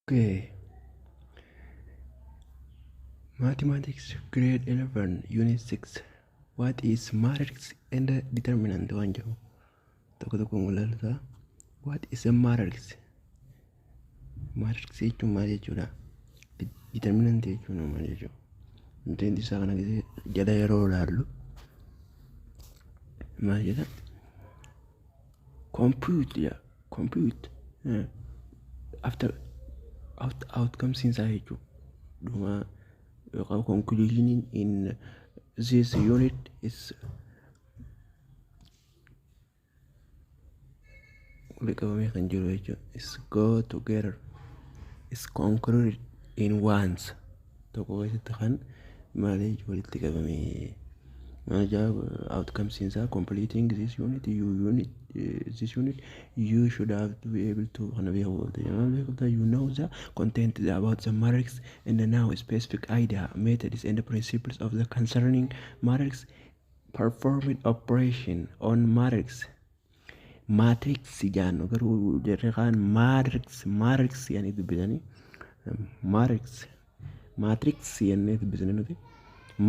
Okay. Mathematics Grade 11 Unit 6. What is matrix and determinant waan jedhu tokko tokkoon ilaalta. What is a matrix? Matrix jechuun maal jechuudha? Determinant jechuun maal jechuudha? Wanti isaa kana jala yeroo ilaallu maal jedha? Compute jedha. Compute after outcomes isaa jechuudha. Dhuma yookaan conclusion in this unit is walitti qabamee kan jiru jechuudha. Is go together, is concluded in once, tokko keessatti kan maal walitti qabamee maal outcomes isaa. Completing this unit, you unit this unit, you should have to be able to kana beekuu qabda. Maal beekuu qabda? You know the content about the matrix and the now specific idea, methods and the principles of the concerning matrix, performing operation on matrix. Matrix jaannu garuu jarri kaan matrix matrix jedhanii dubbisanii, matrix matrix jennee dubbisanii, nuti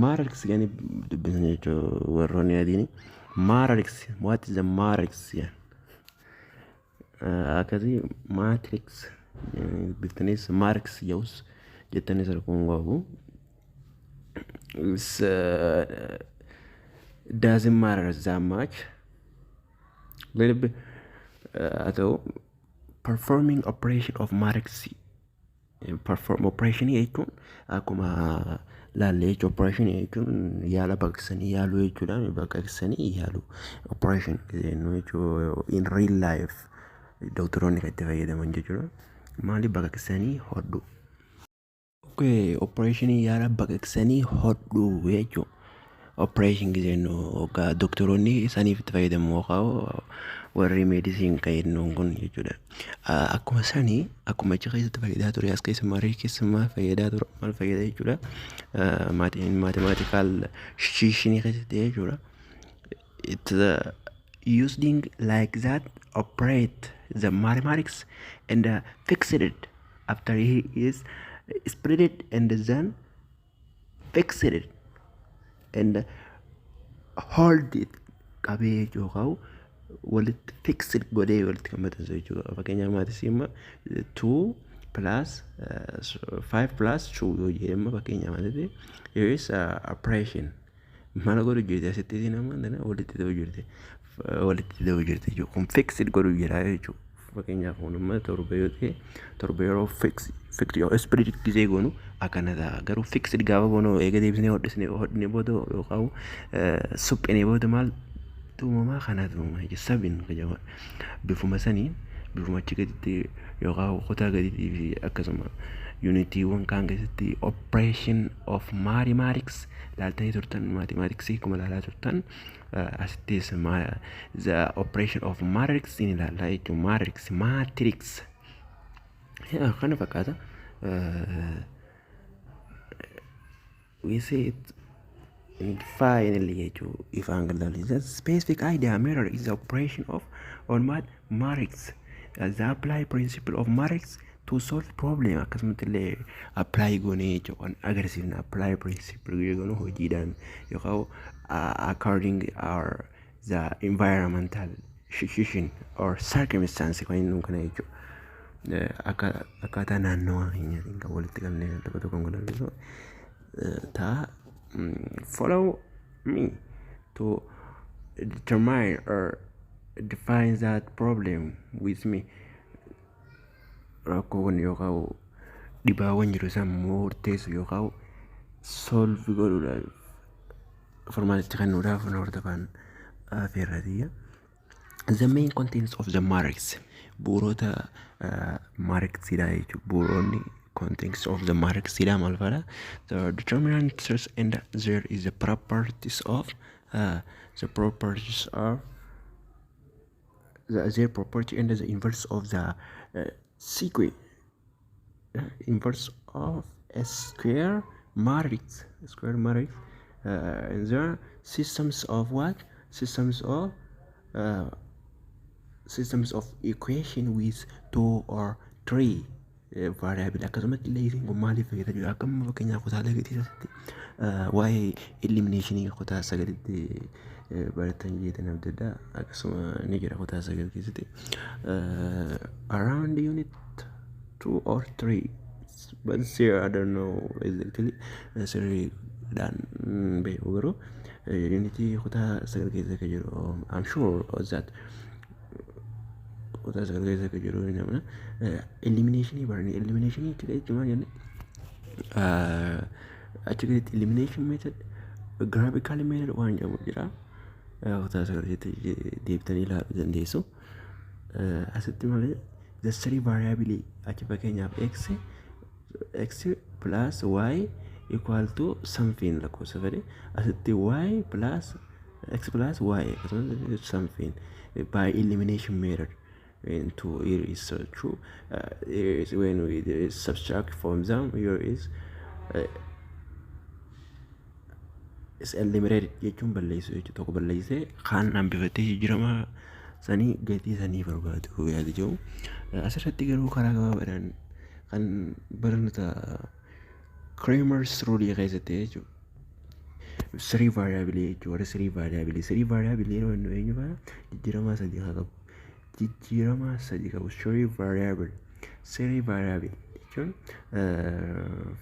matrix jedhanii dubbisanii jechuudha warroonni adiini. Matrix, what is the matrix jedhan akkasii. Matrix dubbiftaniis matrix jedhus jettanis arguun qabu. It's doesn't matter that much, little bit haa ta'u. Performing operation of matrix, perform operation jechuun akkuma laallee jechuun, operation jechuun yaala baqaqsanii yaaluu jechuudha. Baqaqsanii yaaluu operation jennu jechuun in real life doktoroonni kan itti fayyadaman jechuudha. Maali? Baqaqsanii hodhuu. Okay, operation yaala baqaqsanii hodhuu jechuudha. Operation jennu hoggaa doktoroonni saniif itti fayyadamu yookaan warri medicine kan jennuun kun jechuudha. Akkuma sanii, akkuma achi keessatti fayyadaa ture, as keessa marii keessa maal fayyadaa ture, maal fayyada jechuudha. Mathematical shishinii keessatti jechuudha. It using like that operate the mathematics and fixed it after he is spread it and then fixed it and hold it, qabee yookaan walitti fixed godhee walitti kan maxxansu jechuudha. Fakkeenyaaf maths amma 2 plus 5 plus 2 yoo jedhe, amma fakkeenyaaf maths here is operation maal godhu jirti asitti? Isin amma walitti ta'uu jirti, walitti ta'uu jirti jechuudha. Kun fixed godhu jira jechuudha. Fakkeenyaaf kun amma 7 yoo ta'e, 7 yeroo fix yoo spread gisee goonu akkana ta'a. Garuu fixed gaafa goonu, eega deebisnee hodhisnee hodhine booda yookaan suphinee booda maal uumamaa? Kanatu uumama jechuudha. Sabin bifuma saniin, bifuma achi gaditti yookaan kutaa gadiitii fi akkasuma unitiiwwan kaan keessatti operation of mathematics laaltanii turtan, mathematics akkuma ilaalaa turtan, asittis the operation of matrix ni ilaallaa jechuudha. Matrix, matrix kana fakkaata. We say it finally jechuudha ifaan galaalu. The specific idea mirror is the operation of on matrix, the apply principle of matrix to solve problem. Akkasumatti illee apply goonee jechuudha agarsiifna. Apply principle goonu hojiidhaan yookaan according our the environmental situation or circumstance kan inni kana jechuudha. Akka akkaataa naannawaa keenyaatiin kan walitti qabnee tokko tokkoon godhannu ta'a. Follow me to determine or define that problem with me. Rakkoowwan yookaan dhibaawwan jiru isaan murteessu yookaan solve godhuudhaaf, furmaatitti kennuudhaaf na hordofaan affeerratiyya. The main contents of the matrix, bu'uurota matrixidha jechuudha. Bu'uuronni contents of the matrixidha maal fa'aadha? The determinants and there is the properties of the properties of the, their property and the inverse of the sequence, inverse of a square matrix, square matrix, and there systems of what? Systems of systems of equation with two or three Variable akkasumatti illee isiin kun maaliif fayyada jira? Akkuma fakkeenyaaf kutaalee keessatti waa'ee eliminationii kutaa sagalitti baratan jeetan adda addaa akkasuma ni jira kutaa sagal keessatti. Around unit 2 or 3, but here I don't know exactly, sirriidhaan beeku, garuu unitii kutaa sagal keessa akka jiru I'm sure of that. Kutaa sagal keessa akka jiru namna eliminationii baranii eliminationii achi keessatti maal jenne? Achi keessatti elimination method, graphical method waan jedhamu jira. Kutaa sagal keessatti deebitanii ilaaluu dandeessu. Asitti malee the three variable achi fakkeenyaaf x plus y equal to something lakkoofsa fedhe, asitti y plus x plus y akkasumas something by elimination method into here is true. Here is when we subtract from them, here is eliminated jechuun balleessu jechuudha. Tokko balleessee kaan hambifatee jijjiirama sanii gatii sanii barbaadu yaada jiru. Asirratti garuu karaa gabaabaadhaan kan barnoota Cramer's rule keessatti jechuudha. Three variable jechuudha. Warra three variable, three variable yeroo inni eenyu faana jijjiiramaa sadii haa qabu. Jijjiiramaa sadii qabu. Three variable, three variable jechuun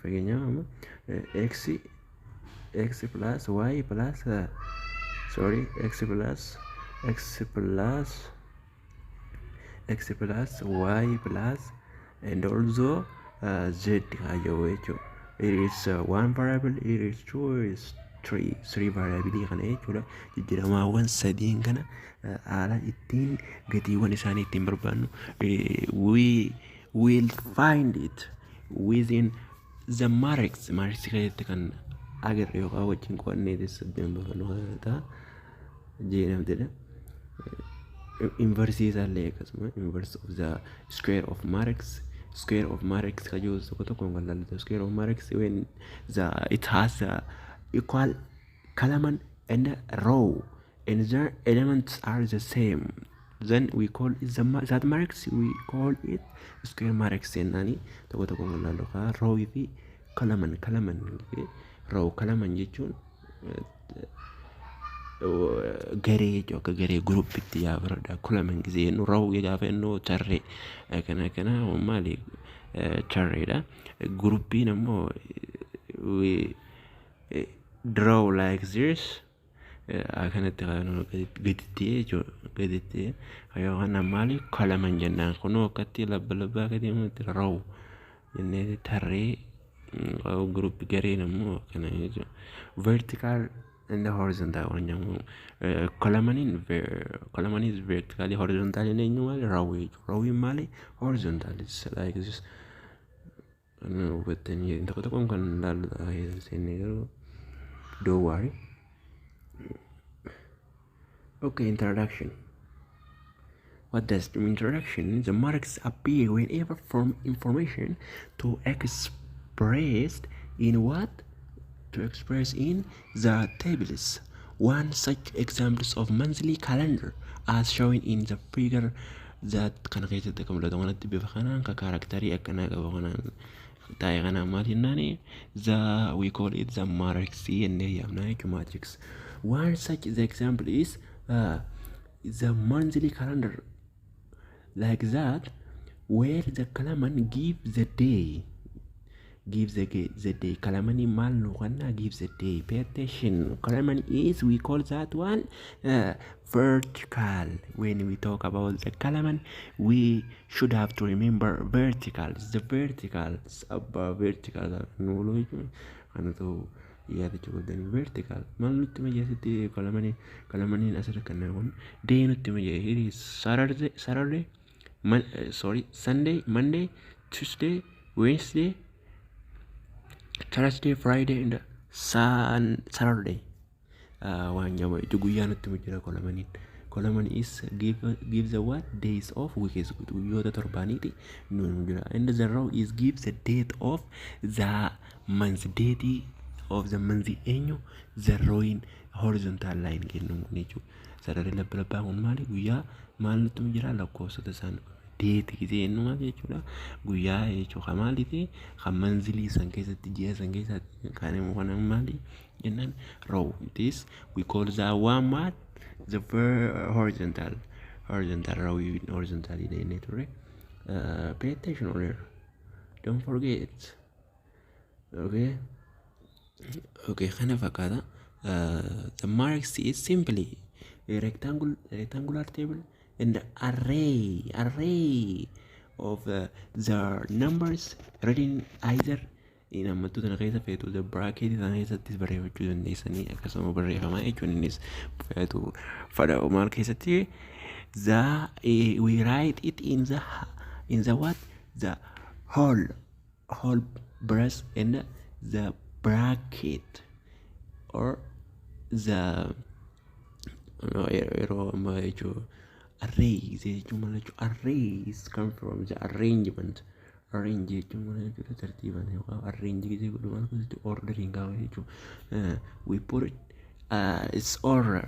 fakkeenyaaf amma x plus y plus, sorry, x plus y plus and also z haa jedhu jechuudha. It is one variable, it is two, it is three, three variable kana jechuudha. Jijjiiramaawwan sadiin kana haala ittiin gatiiwwan isaanii ittiin barbaannu we will find it within the matrix. Matrix keessatti kan agarre yookaan wajjin qo'annee saddeen bafannu ta'a jedhamtedha. Inversii isaallee akkasuma, inverse of the square of matrix, square of matrix ka jiru tokko tokkoon kan lallatu square of matrix when the it has the equal column and row and their elements are the same, then we call it the that matrix, we call it square matrix jennaani. Tokko tokkoon kan laallu kaa row fi column, column, row, column jechuun garee jechuun akka garee groupitti yaa baradha. Column gisee jennu, row gaafa jennu tarree kana kana maali tarreedha. Groupiin ammoo we draw like this, akkanatti kan gaditti jechuudha, gaditti yookaan maali column jennaan. Kunoo akkatti labba labbaa akka deemutti row jennee tarree, group gareen ammoo akkana jechuudha. Vertical and horizontal waan jedhamu, columniin, column is vertically, horizontal eenyu maali row jechuudha. Rowiin maali? Horizontal is like this. Hubattanii tokko tokkoon kan ilaallu seennee garuu don't worry. Okay, introduction. What does the introduction? The matrix appear whenever form information to expressed in what? To express in the tables. One such examples of monthly calendar as shown in the figure that kana keessatti akka mul'atu kanatti bifa kanaan ka characterii akkanaa qaba kanaan taa'e kanaan maal jennaani? The we call it the matrix jennee yaamna jechuudha, matrix. One such the example is the monthly calendar like that, where the column give the day, give the day. Column maal nu kenna? Give the day. Pay attention, column is, we call that one vertical. When we talk about the column, we should have to remember verticals, the verticals above vertical nu kana ta'u yaadachuu qabdanii. Vertical maal nutti majeessitti? Column, columniin asirra kan kun day nutti majee. Here is Saturday, Saturday, sorry, Sunday, Monday, Tuesday, Wednesday, Thursday, Friday and Saturday waan jedhamu jechuudha. Guyyaa nutti jira columniin. Column is give the what? Days of weeks, guyyoota torbaaniiti nu jira. And the row is give the date of the month, date of the month eenyu? The rowin horizontal line kennu jechuudha. Sararri labba labbaa kun maali? Guyyaa maal nutti jira? Lakkoofsota isaan Date gisee jennu maal jechuudha? Guyyaa jechuudha. Maaliiti? Kan monthii san keessatti, ji'a san keessatti kan immoo kana maali jennaan row. This we call the one what? The horizontal row, horizontally jennee turre. Pay attention on here. Don't forget. Okay. Okay, kana fakkaata. The matrix is simply a rectangular table and the array of the numbers written either in ammattuu tana keessa feetu the bracket tana keessattis barreeffachuu dandeessanii, akkasuma barreeffamaa jechuun innis feetu fadha maal keessatti the we write it in the what? The whole brace and the bracket or the no, yeroo ammaa jechuun array jechuun maal jechuun? Arrays come from the arrangement. Arrange jechuun maal jechuudha? Tartiibaan yookaan arrange gisee godhu maal gochuudha? Ordering qaba jechuudha. We put it it's order,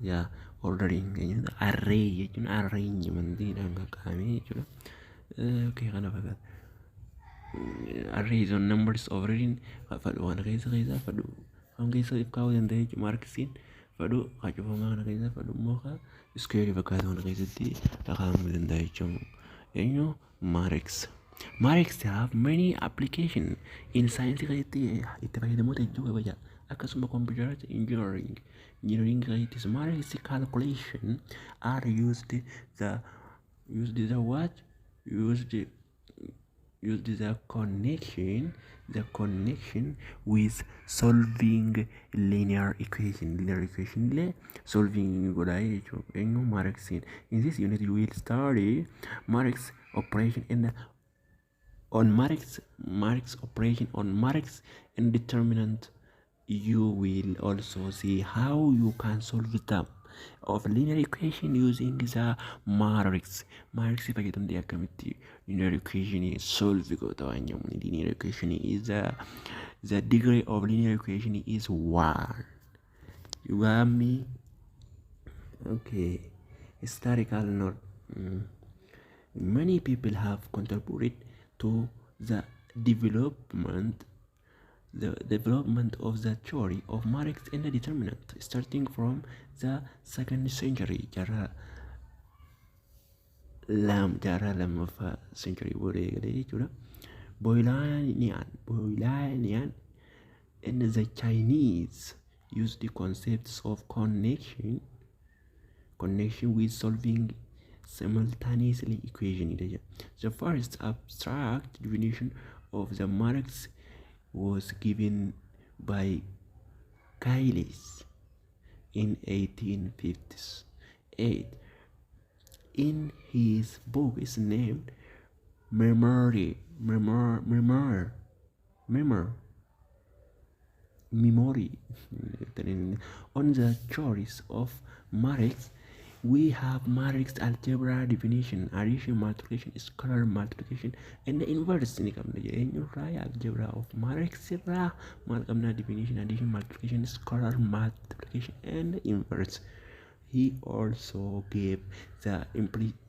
yeah, ordering jechuudha. Array jechuun arrangementiidhaan qaqqaamee jechuudha. Okay, kana fakkaata. Arrays on numbers of written fadhu kana keessa fadhu kan keessa if kaa'uu danda'a jechuudha. Matrixiin fadhu qacufamaa kana keessa fadhu immoo ka square fakkaatu kana keessatti kaa'amuu danda'a jechuudha. Eenyu? Matrix. Matrix have many application in science keessatti itti fayyadamoota hedduu qaba jira. Akkasuma computer engineering keessattis matrix calculation are used the what? Used the connection with solving linear equation. Linear equation illee solving godhaa jechuudha. Eenyu? Matrixiin. In this unit you will study matrix operation and on matrix operation on matrix and determinant. You will also see how you can solve them of linear equation using the matrix. Matrix fayyadamtee akkamitti linear equation solve goota waan jedhamu. Linear equation is the degree of linear equation is one. You got me? Okay, historical note. Many people have contributed to the development of the theory of matrix and the determinant starting from the second century, jaarraa lammaffaa century booda eegalee jechuudha. Boylanian and the Chinese used the concepts of connection with solving simultaneously equation. The first abstract definition of the matrix was given by Cayley in 1858 in his book is named Memory Memoir Memoir Memoir Memory on the Theories of Matrix. We have matrix algebra definition, addition, multiplication, scalar multiplication and the inverse ni qabna. Eenyurraa? Algebra of matrix irraa maal qabna? Definition, addition, multiplication, scalar multiplication and inverse. He also gave the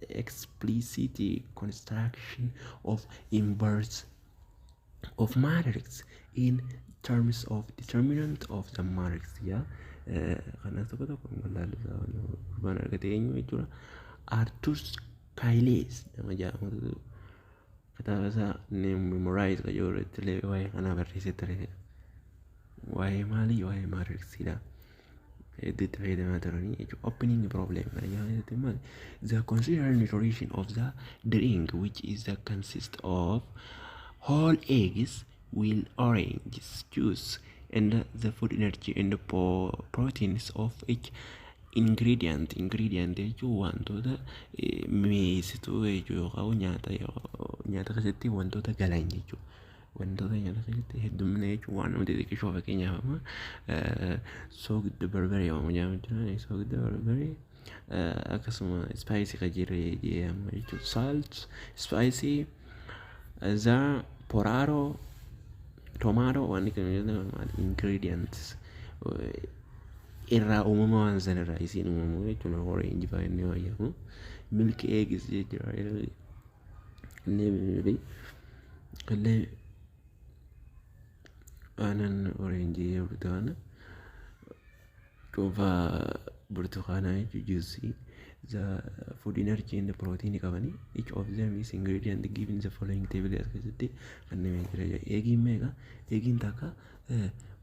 explicit construction of inverse of matrix in terms of determinant of the matrix. Yeah, kana tokko tokko wallaallisaa gurbaan argate eenyu jechuudha? Arthur Cayley nama jedhamutu kitaaba isaa memorize kan jiru irratti illee waa'ee kanaa barreessee ture. Waa'ee maalii? Waa'ee matrixiidha. Hedduu itti fayyadamaa turanii jechuudha. Opening problem maal? The considered nutrition of the drink which is the consist of whole eggs with orange juice and the food energy and the proteins of each ingredient. Ingredient jechuun wantoota mi'eessituu jechuu yookaan nyaata keessatti wantoota galan jechuudha. Wantoota nyaata keessatti heddumina jechuun waan namatti xixiqqishoo, fakkeenyaaf amma soogidda barbaree waan jedhamu jira, soogidda barbaree, akkasuma spice kan jirre jedhamu jechuudha. Salt, spice, the potato, tomato, waan kan jedhamu maal ingredients. Irraa uumama waan sanarraa isiin uumamu jechuudha. Orange fa'aa inni waayyamu. Milk, eggs jechuudha. Illee illee aannan orange, burtukaana, cuunfaa burtukaanaa jechuudha, juice, the food energy and the protein qabanii. Each of them is ingredient given the following table. As keessatti kanneen jira. Eggiin meeqa? Eggiin takka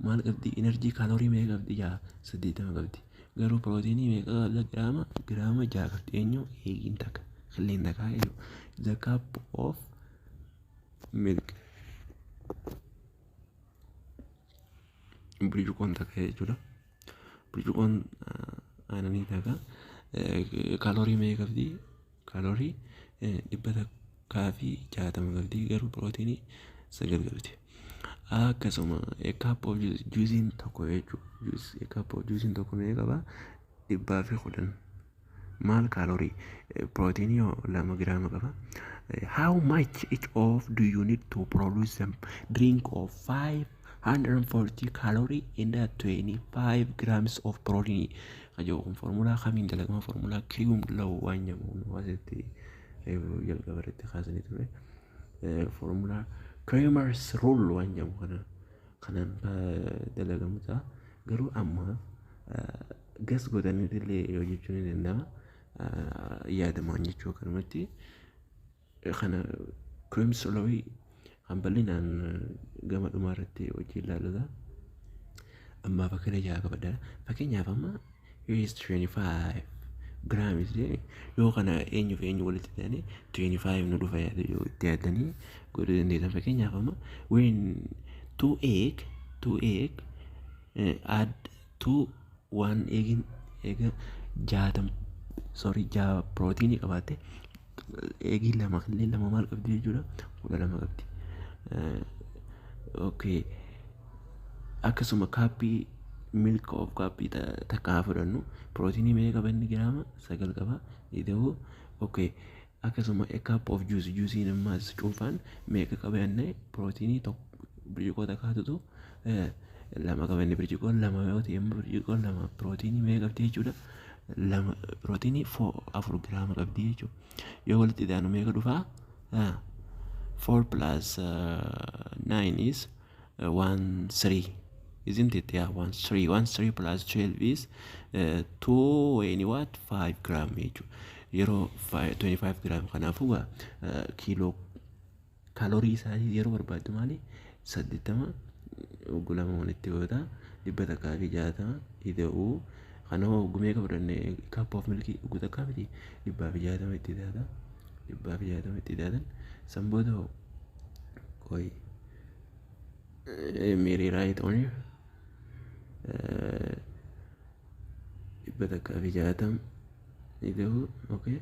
maal qabdi? Energy calorie meeqa qabdi? 6, 80 qabdi. Garuu proteinii meeqa qabda? Giraama 6 qabdi. Eenyu? Eggiin takka, qilleen takka jechuudha. The cup of milk, burcuqqoon takka jechuudha. Burcuqqoon aannanii takka kaaloorii meeqa qabdi? Kaaloorii 160 qabdi, garuu pirootiinii 9 qabdi. Akkasuma a cup of juice, juusiin tokko jechuudha. A cup of juusiin tokko meeqa qaba? 110 maal kaaloorii? Pirootiinii 2 giraama qaba. How much each of do you need to produce a drink of 540 calorie and 25 grams of protein? Kajoon kun formulaa kamiin dalagama? Formulaa Cramer's law waan jedhamu asitti jalqaba irratti kaasanii ture. Formulaa Cramer's rule waan jedhamu kana kanaan dalagamu ta'a. Garuu amma gas godhaniitillee yoo jechuun ni danda'ama. Yaadamaan jechuu akkanumatti kana Cramer's law kan bal'inaan gama dhumaa irratti hojii ilaaluudha. Ammaaf akkana jaha qabadha. Fakkeenyaaf amma here is 25 grams yoo kana eenyuuf eenyu walitti ta'anii 25 nu dhufa yoo itti yaadanii godhuu dandeessan. Fakkeenyaaf amma when 2 egg add 2 1 eggin eega 60, sorry, 6 pirootiinii qabaatte, eggii lama, illee lama maal qabdi jechuudha? 12 qabdi. Okay, akkasuma cupii milk of cupii takka haa fudhannu. Pirootiinii meeqa qaba inni? Giraama 9 qaba ida'uu. Okay, akkasuma a cup of juice, juusiin ammaas cuunfaan meeqa qaba jennee? Pirootiinii tokko birciqoo takkaatutu lama qaba inni. Birciqoon lama yoo ta'e immoo birciqoon lama pirootiinii meeqa qabdi jechuudha? Lama pirootiinii 4 giraama qabdi jechuudha. Yoo walitti idaanu meeqa dhufaa? 4 plus 9 is 1 3, isn't it? Yeah, 1 3 1 3 plus 12 is 20 what? 5 gram jechuudha. Yeroo 25 gram. Kanaafuu kiiloo kaaloorii isaanii yeroo barbaaddu maali? 80 lama walitti goota, 160 ida'uu. Kana hoggumee meeqa fudhanne? Cup of milkii dhuguu takkaa miti, 160 itti daata, 160 itti daatan. San booda qoy, Mary, right on here, 160 ida'uu. Okay,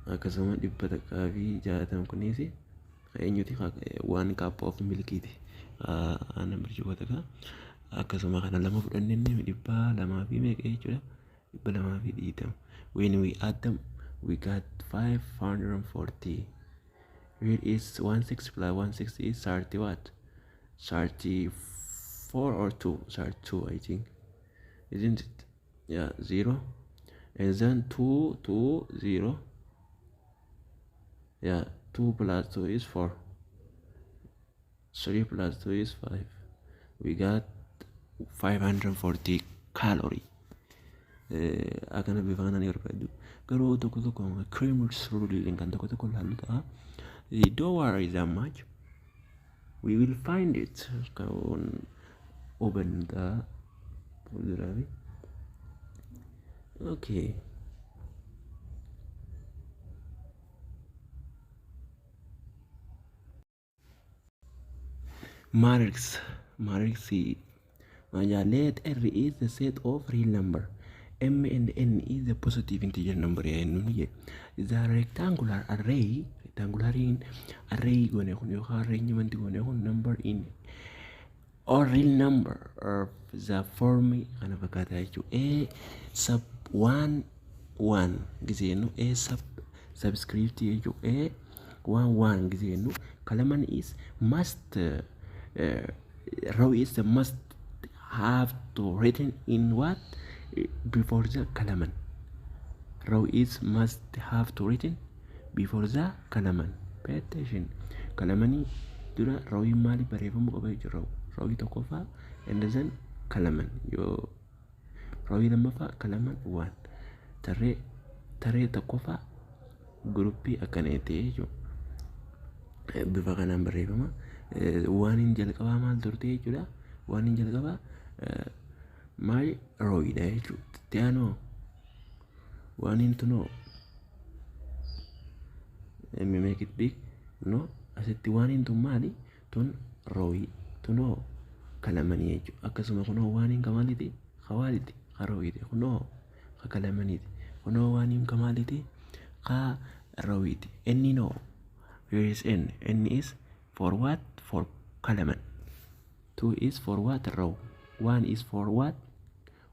akkasuma 160 kunis eenyuti? One cup of milkiiti, aannan birciqoo takka. Akkasuma kana lama fudhannee dhibba lamaa fi meeqa jechuudha? 220. When we add them, we got 540. Here is 16 plus 16 is 30 what? 34 or 2? 32, I think, isn't it? Yeah, 0 and then 2 2 0. Yeah, 2 plus 2 is 4, 3 plus 2 is 5. We got 540 calorie. Akkana bifa kanaan yoo barbaaddu. Garuu tokko tokko Cramer's rule kan tokko tokko ilaallu ta'a. Don't worry that much, we will find it kan hubannu ta'a fuulduraafi. Okay. Matrix. Matrix. Let R is the set of real number. M and N is the positive integer number. The rectangular array, rectangular in array goone kun yookaan arrangement goone kun number in or real number of the form kana fakkaata jechuudha. A sub 1 1 gisee jennu, A sub subscript jechuudha. A 1 1 gisee jennu, column is must row is the must have to written in what? Before the column. Row is must have to written before the column. Pay attention. Columnii dura rowiin maali barreeffamuu qaba jechuudha. Row. Rowii tokkoffaa and then column. Yoo rowii lammaffaa, column one. Tarree tarree tokkoffaa groupii akkana ta'e jechuudha. Bifa kanaan barreeffama. Waan hin jalqabaa maal turte jechuudha. Waan hin jalqabaa maal rowiidha jechuudha. Itti aanoo waan hin tunoo, let me make it big. No, asitti waan hin tun maali? Tun rowii, tunoo columnii jechuudha. Akkasuma kunoo waan hin kamaaliiti kawaaliiti ka rowiiti, kunoo ka columniiti, kunoo waan hin kamaaliiti ka rowiiti. Inni no, here is n. N is for what? For column. Two is for what? Row. One is for what?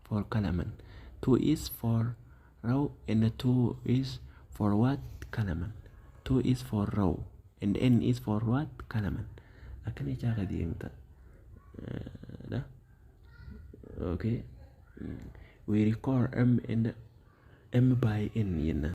For column. Two is for row and two is for what? Column. Two is for row and n is for what? Column. Akkana jechaa ka deemta dha. Okay, we record m and m by n jenna.